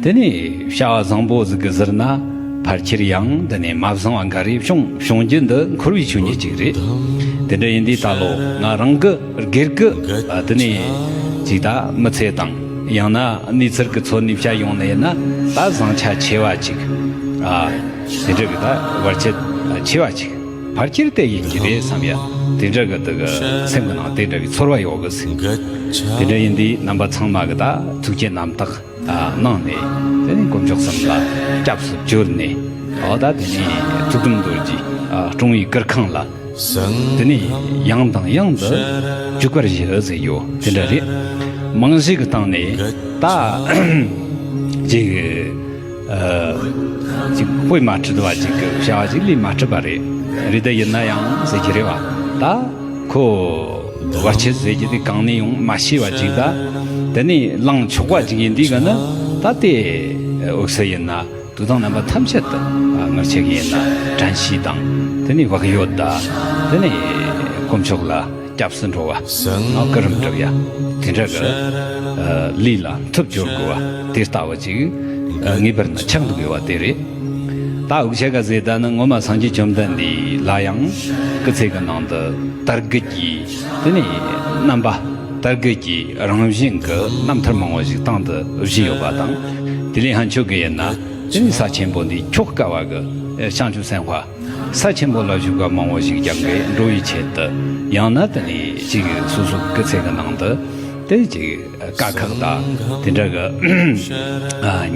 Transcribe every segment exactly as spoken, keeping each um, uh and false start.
དེ་ནས་བྱ་བ་བཟང་པོ་ཟིག་གི་ཟེར་ན་ཕལ་ཆེར་ཡང་འདི་ནས་མ་བཟང་བ་འགའ་རེ་བྱུང་བྱུང་རྒྱུ་འདི་འཁོར་བའི་ཆོས་ཉིད་ཅིག་རེད། དེ་འདྲ་ཡིན་དུས་ད་ལོ་ང་རང་གི་སྒེར་གི་ཨ་དེ་ནས་ཅིག་ད་མི་ཚེ་དང་ཡང་ན་གནས་ཚུལ་གི་ཚོ་ནས་བཤད་ཡོང་ནས་ཡིན་ན་ད་བཟང་ཆ་ཆེ་བ་ཅིག་ཨ་དེ་འདྲ་གི་ད་བར་ཆད་ཆེ་བ་ཅིག་ཕལ་ཆེར་དེ་ཡིན་གྱི་རེད་བསམ་ཡ། དེ་འདྲ་གི་དེ་གི་སེམས་གི་ནང་དེ་འདྲ་གི་ཚོར་བ་ཡོད་གི་ཟིག་དེ་འདྲ་ཡིན་དུས་རྣམ་པ་ཚང་མ་གི་ད་ཐུགས་རྗེ་རྣམ་དག་གནང་ནས་དེ་ནས་དཀོན་མཆོག་གསུམ་ལ་སྐྱབས་སུ་བཅོལ་ནས་འོ་ད་དེ་ནས་ཐུགས་དམ་རྡོ་རྗེ་སྲུང་བའི་གུར་ཁང་ལ་དེ་ནས་ཡང་དང་ཡང་དུ་འཇུག་པར་བཞེད་ཟེར་ཡོད། དེ་འདྲ་རེད། མང་ཞིག་གི་སྟེང་ནས་ད་ཅིག་ཅིག་དཔེ་མ་ཁྲིད་པ་ཅིག་གི་བྱ་བ་ཅིག་ལས་མ་ཁྲིད་པ་རེད། རེད་དེ་ཡིན་ན་ཡང་ཟེར་གྱི་རེད་བ། ད་ཁོ་བར་ཆད་ཟེར་གྱི་དེ་གང་ནས་ཡོང་མ་ཤེས་པ་ཅིག་ད་དེ་ནས་ལངས་ཆོག་པ་ཅིག་ཡིན་དུས་ག་ན་ད་དེ་འོག་ས་ཡིན་ན་དུ་དང་རྣམ་པ་ཐམས་ཅད་དུ་ངར་ཆེ་གི་ཡིན་ན་དྲན་ཤེས་དང་དེ་ནས་བག་ཡོད་ད་དེ་ནས་དཀོན་མཆོག་ལ་སྐྱབས་སུ་འགྲོ་བ་ང་སྐུ་རིམ་སྒྲུབ་ཡ་དེ་འདྲ་གི་ལས་ལ་མཐུ་སྦྱོར་དགོས་བ་དེ་ལྟ་བུ་ཅིག་ངེས་པར་ན་ཆགས་འདུག་ཡོད་བ་དེ་རེད། ད་འུ་ཆ་ག་ཟེ་ད་ནི་ངོ་མ་སངས་རྒྱས་བཅོམ་ལྡན་འདས་ལ་ཡང་སྐུ་ཚེ་གི་ནང་དུ་དར་རྒུད་ཀྱི་དེ་ནས་རྣམ་པ་དར་རྒུད་ཀྱི་རང་བཞིན་གྱི་རྣམ་ཐར་མང་བོ་ཞིག་དང་དུ་བཞུགས་ཡོད་པ་དང་། དེ་ལས་ཧན་ཆོས་གི་ཡིན་ན་དེ་ནས་ས་ཆེན་པོ་འདི་ཁྱོག་དཀའ་བ་གི་བྱང་ཆུབ་སེམས་དཔའ་ས་ཆེན་པོ་ལ་བཞུགས་པ་མང་བོ་ཞིག་ཀྱང་གི་འགྲོ་བའི་ཆེད་དུ་ཡང་ན་དེ་ནས་ཅིག་སོ་སོ་སྐུ་ཚེ་གི་ནང་དུ་དེ་ཅིག་དཀའ་ཁག་དང་དེ་འདྲ་གི་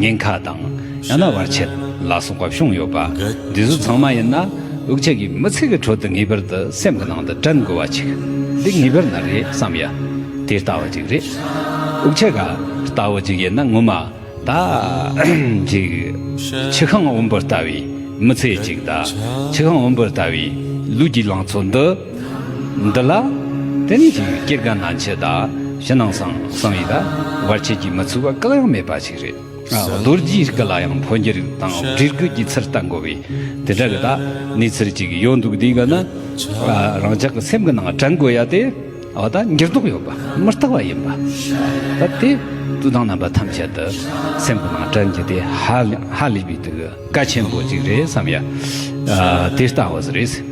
ཉེན་ཁ་དང་ཡང་ན་བར་ཆད་ལ་སོགས་པ་བྱུང་ཡོད་པ་འདི་ཚོ་ཚང་མ་ཡིན་ན་འུ་ཆ་གི་མི་ཚེ་གི་ཁྲོད་དུ་ངེས་པར་དུ་སེམས་གི་ནང་དུ་དྲན་དགོས་པ་ཅིག་འདི་ངེས་པར་ན་རེད་བསམ་ཡ། དེ་ལྟ་བུ་ཅིག་རེད། འུ་ཆ་ག་ལྟ་བུ་ཅིག་ཡིན་ན་ངོ་མ་ད་ཅིག་ཆུ་ཤིང་འོམ་བུ་ལྟ་བུའི་མི་ཚེ་ཅིག་ད་ཆུ་ཤིང་འོམ་བུ་ལྟ་བུའི་ལུས་ཀྱི་ལང་ཚོ་འདི་འདི་ལ་དེ་ནས་ཅིག་སྐྱེ་རྒ་ན་འཆི་ད་ཕྱི་ནང་གསང་གསང་ཡི་ད་བར་ཆད་ཀྱིས་མི་ཚུགས་པ་གང་ཡང་མེད་པ་ཞིག་རེད། རྡོ་རྗེའི་སྐུ་ལ་ཡང་འཕོ་འགྱུར་དང་བགྲེས་རྒུད་ཀྱི་ཚུལ་བསྟན་དགོས་པས་དེ་འདྲ་གི་ད་གནས་ཚུལ་ཅིག་ཡོད་འདུག་དེ་ག་ན་རང་ཅག་གི་སེམས་ཀྱི་ནང་དྲན་དགོས་ཡ་དེ་འོ་ད་འགྱུར་ལྡོག་ཡོད་པ་མི་རྟག་པ་ཡིན་པ་ད་དེ་དུས་དང་རྣམ་པ་ཐམས་ཅད་དུ་སེམས་ཀྱི་ནང་དྲན་གྱི་དེ་ཧ་ཧ་ལས་པའི་དུས་གལ་ཆེན་པོ་ཅིག་རེད་བསམ་ཡ། དེ་ལྟ་བུ་ཟིག་རེད།